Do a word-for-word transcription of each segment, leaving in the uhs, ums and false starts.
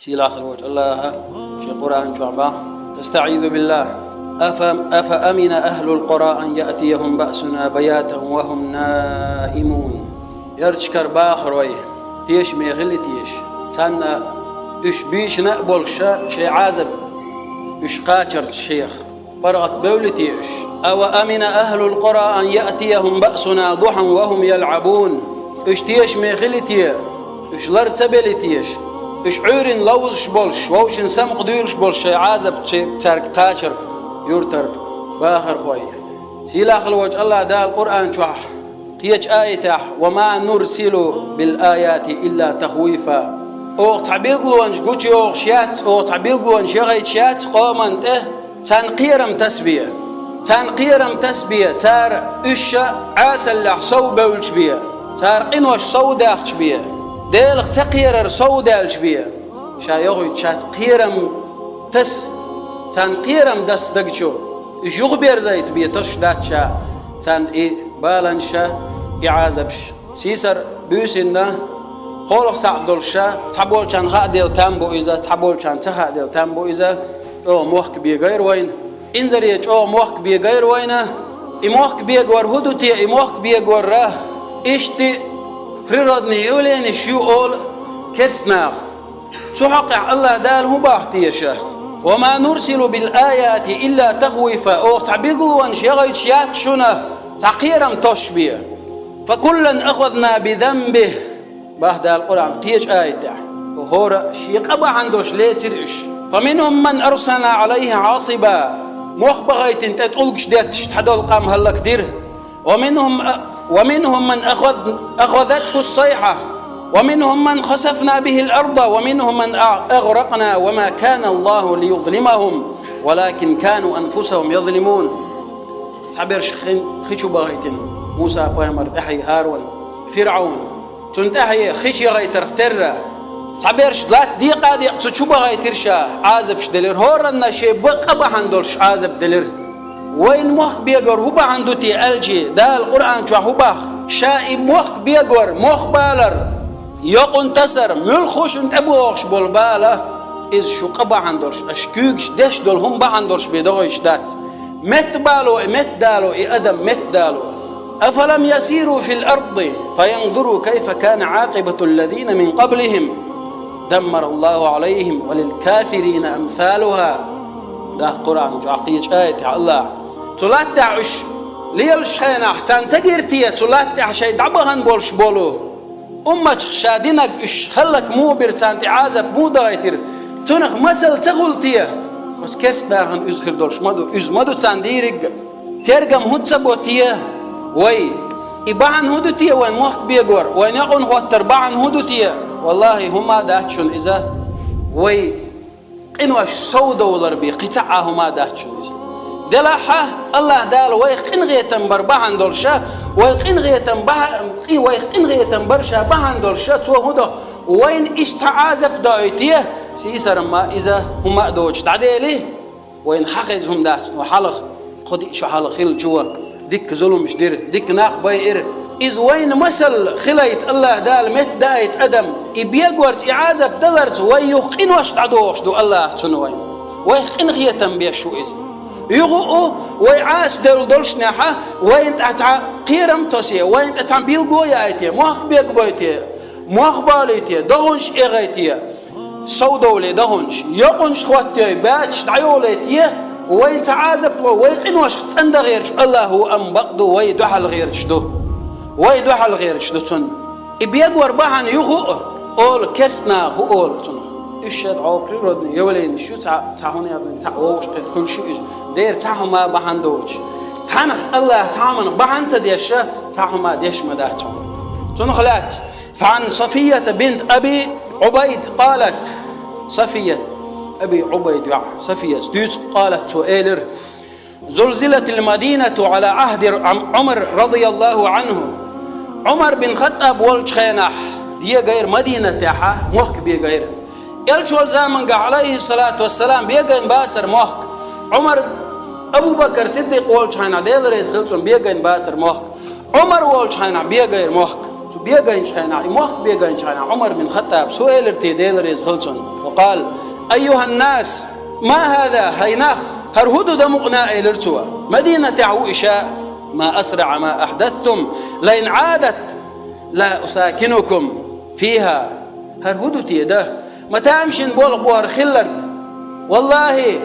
Сийлахь волчу Аллаха шен Къуръан чохь боху: أستعيذ بالله. أف-، أفأمن أهل القرى أن يأتيهم بأسنا بياتا وهم نائمون. Ярташкара бахарой тешаме хили теша, царна уьш буьйсанна а болуша шайн Ӏазап, уьш кхачарца шех паргӀат бевлли те уьш? أوأمن أهل القرى أن يأتيهم بأسنا ضحى وهم يلعبون. Уьш тешаме хили те, уьш лар ца белли теша, уьш Ӏуьйрина ловзуш болуш, вовшийн самукъа дуьйлуш болуш шайн Ӏазап цаьрга кхачарг юьртара бахархой? Сийлахь волчу Аллаха Дала Къуръан чохь кхечу аятехь: وما نرسل بالآيات إلا تخويفا. Оха цхьа билгалонаш гучуйохуш яц, оха цхьа билгалонаш яхийтуш яц къоман тӀе, царна кхерам тасабе. Царна кхерам тасабе, цара уьш ша Ӏесаллехь сов бевлча бе, цара къинош сов даьхча бе, Делах ца кхерар сов даьлча бе. Ша йохуьйту шаьш кхерам таса, царна кхерам даса дагчу, уьш юхаберзайта бе тосуш дац ша царна и баланаш, и Ӏазапаш. Сийсара буьйсанна, кхоалгӀа схьа долуш ша, цхьаболчарна хааделла там бу иза, цхьаболчарна ца хааделла там бу иза, чӀогӀа мохк бегайра вайна. Инзаре чӀогӀа мохк бегайра вайна. И мохк бегор хӀун ду те, и мохк бегорра? Иштта природный явленеш ю олу керста наха. Цу хьокъехь Аллаха Дала хӀун боху теша? وما نرسل بالآيات إلا تخويفا. Оха цхьа билгалонаш яхийтуш яц шуна, цхьа кхерам тосуш бе. فكلا أخذنا بذنبه. Боху Дала Къуръан кхечу аятехь. ХӀора а шен къа бахьана долуш лецира уьш. فمنهم من أرسلنا عليه حاصبا. Мох бахийтина тӀе тӀулгаш детташ цхьадолу къам хӀаллакдира. ومنهم، ومنهم من أخذ، أخذته الصيحة، ومنهم من خسفنا به الأرض، ومنهم من أغرقنا وما كان الله ليظلمهم ولكن كانوا أنفسهم يظلمون. Цхьаберш хи чу бахийтина Муса-пайхамар тӀаьхье, ХӀарун, ФирӀаун. Цунна тӀаьхье хи чу яхийтарх терра, цхьаберш латта декъа а декъа цу чу бахийтира ша, Ӏазапаш делира, хӀоранна шен бакъа бахьана долуш Ӏазап делира. Вайна мохк бегор хӀун бахьана ду те аьлчи, Дала Къуръан чохь хӀун боху? Ша и мохк бегор, мох балар, йокъун тасар, муьлхха шуна тӀебогӀуш болу бала, иза шу къа бахьана долуш, аша куьйгаш деш долу хӀума бахьана долуш бен догӀуьйтуш дац. Метта бало и, метта дало и, адам метта дало. أفلم يسيروا في الأرض فينظروا كيف كان عاقبة الذين من قبلهم دمر الله عليهم وللكافرين أمثالها. Даха Къуръан чохь кхечу аятехь Аллах. Цу латтехь уьш лелаш хенахь, царна ца гира те, цу латтехь шайн дӀабахана болуш болу умматах ша динарг, уьш хӀаллак муха бира, царна тӀе Ӏазап муха дахийтира? Цунах масал ца хуьлу те? Оцу керста нахана уьза хир долуш ма ду, уьза ма ду царна дийриг а. Тергам хӀунда ца бо те вай? И бахьана хӀун ду те вайн мохк бегор, вайн некъун хӀоттар бахьана хӀун ду те? Валлахи, хӀума а дац шуна иза. Вай къинош совдовлар бен кхин цхьа а хӀума а дац шуна иза. Делахь а, Аллаха Дала вайх къинхетам бар бахьана долуша, вай къинхетам бахьа-, къи-, вайх къинхетам бар ша бахьана долуша, Цо хӀун до? Вайна иштта Ӏазап доуьйту, сийсарма иза хӀума а доцуш дӀадели, вайна хьан хеза хӀума дац, но хьалха, кхо-диъ шо хьалха хилла чо дикка зуламаш дира, дикка нах байира. Иза вайна масал хилайта Аллаха Дала метта даийта адам, и бегорца, и Ӏазап даларца вай юха къинош дӀадохуш ду Аллаха цунна вайна. Вайх къинхетам беш ву иза. Юха а вай Ӏаса девлла долушнехьа, вайна тӀе цхьа кхерам а тосе, вайна тӀе цхьа билго а яйте, мохк бегабойте, мох балийте, догӀунаш эгӀайте, совдовле догӀунаш, йокъунаш хӀоттайой, баьччаш дӀайолайте, вайна цхьа Ӏазап ло, вай къиношка цӀандан гӀерташ Аллах ву, амма бакъ ду, вай дуьхьал гӀерташ ду. Вай дуьхьал гӀерташ ду цунна. И бегор бахьана юха а олу, керста наха хӀун олу цунах? Уьш шадӀо природный явленеш ю, цхьа, цхьа хӀун яздина, цхьа вовшахкхетта хуьлуш ю иза. Дера цхьа хӀума бахьана доцуш. Цхьанах Аллах цхьа хӀуманах бахьана ца деш, цхьа хӀума деш ма дац хьуна. Цунах лаьцна. فعن صفية بنت أبي عبيد قالت، Сафият, Аби Ӏубайд йоӀ Сафият дуьйцу, قالت، цо элира: زلزلت المدينة على عهد عمر رضي الله عنه. Ӏумар бин Хаттаб волчу хенахь дегайра Мадинатехьа, мохк бегайра. Элча волу замангахь, Ӏалайхиссалату вассалам, бегайна бацара мохк. Ӏумар, Абу Бакар Сиддикъ волчу хенахь, Дела реза хила цунна, бегайна бацара мохк. Ӏумар волчу хенахь бегайра мохк. Цу бегайначу хенахь, и мохк бегайначу хенахь Ӏумар бин Хаттаб цо элира те, Дела реза хила цунна. Ва къала: «Айюхьан-нас, ма хӀаза, хӀай нах, хӀара хӀун ду дан мукъана?» — элира цо. «Мадинатехь ву и ша». «Ма асраӀа ма ахьдастум, лаин Ӏадат ла усакинукум фихӀа». ХӀара хӀун ду те дан? Ма тамашийна болх бу хӀара хилларг. Валлахьи,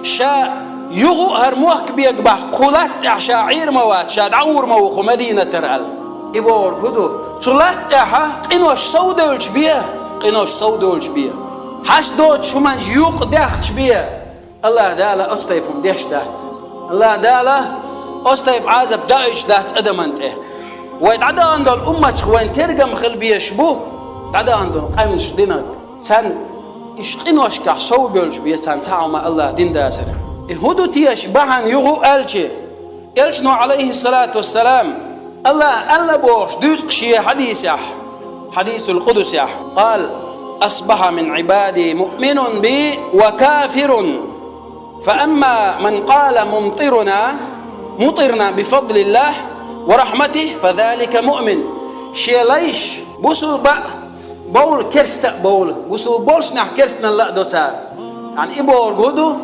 ша юха а хӀара мохк бега бахь, кху латта тӀехь ша Ӏийр ма вац, ша дӀагӀур ма ву кху Мадинатара аьлла. И бохург хӀун ду? Цу латта тӀехь къинош совдевлча бен, къинош совдевлча бен, хьашт доцучу хӀуманаш юкъадаьхча бен, АллахӀ Дала оцу тайпа хӀума деш дац. АллахӀ Дала оцу тайпа Ӏазап доуьйтуш дац адамна тӀе. Вай дӀадахана долу умматах вайн тергам хила безаш бу дӀадахана долу къаьмнаш динарг. Царна иштта къиношкахь совбевлча бен царна цхьа а хӀума АллахӀа дина дацара. И хӀун ду теша бахьана юха а аьлча, Элчано, Ӏалайхиссалату вассалам, АллахӀа аьлла бохуш дуьйцу шен хьадисехь, хьадисул къудсехь: «Къала: асбахьа мин Ӏибади муъминун би ва кафирун». «Фа амма ман къала: мумтирна, мутирна би фадлиллахӀи ва рахьматихӀи, фа залика муъмин». Шен лайш бусулба а бовла, керста а бовла, бусулба болчунехь керстаналла а до цара. Яъни и бохург хӀун ду?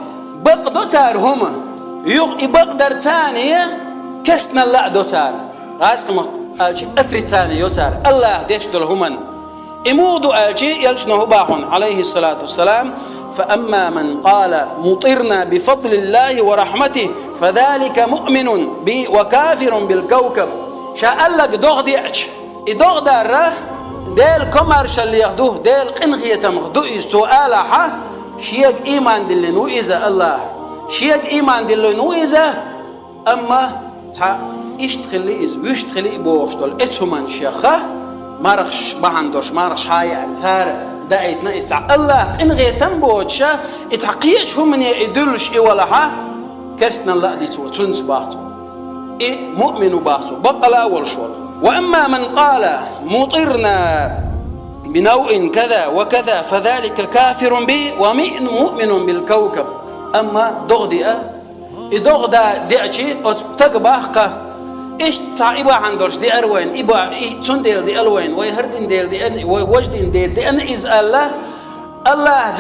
Бакъ до цара хӀума, юха и бакъдар царна керстаналла а до цара. ГӀазкхи мотт аьлча, отрицание йо цара АллахӀа деш долу хӀуманна. И муха ду аьлча, Элчано хӀун боху, Ӏалайхиссалату вассалам: «Фа амма ман къала: мутирна би фадлиллахӀи ва рахьматихӀи, фа залика муъминун би ва кафирун бил кавкаб». Ша аьлларг догӀа деача, и догӀа дарра Делан комаьршаллех ду, Делан къинхетамах ду иза цо алахьа, шега ийман диллина ву иза АллахӀа, шега ийман диллина ву иза, амма цхьа иштта хили иза, вуьшта хили бохуш долу эцу хӀуманна шех, мархаш бахьана долуш, мархаш хьан яьхна, цара даийтина иза цхьа АллахӀа къинхетам боцуша, и цхьа кхечу хӀумане и дуьллуш и валахьа, керстаналла а ди цо цуьнца боху цо. И муъмин ву боху цо, баккъала а волуш волу. «Ва амма ман къала: мутирна би навъин каза ва каза, фа залика кафирун би ва муъминун бил кавкаб». Амма догӀа деа, и догӀа да деачи, оцу стага боху: «Иштта цхьа и бахьана долуш деара вайна, и ба-, и цундела деала вайна, вай хӀара дина дела деана, вай важа дина дела деана иза», — аьлла, АллахӀа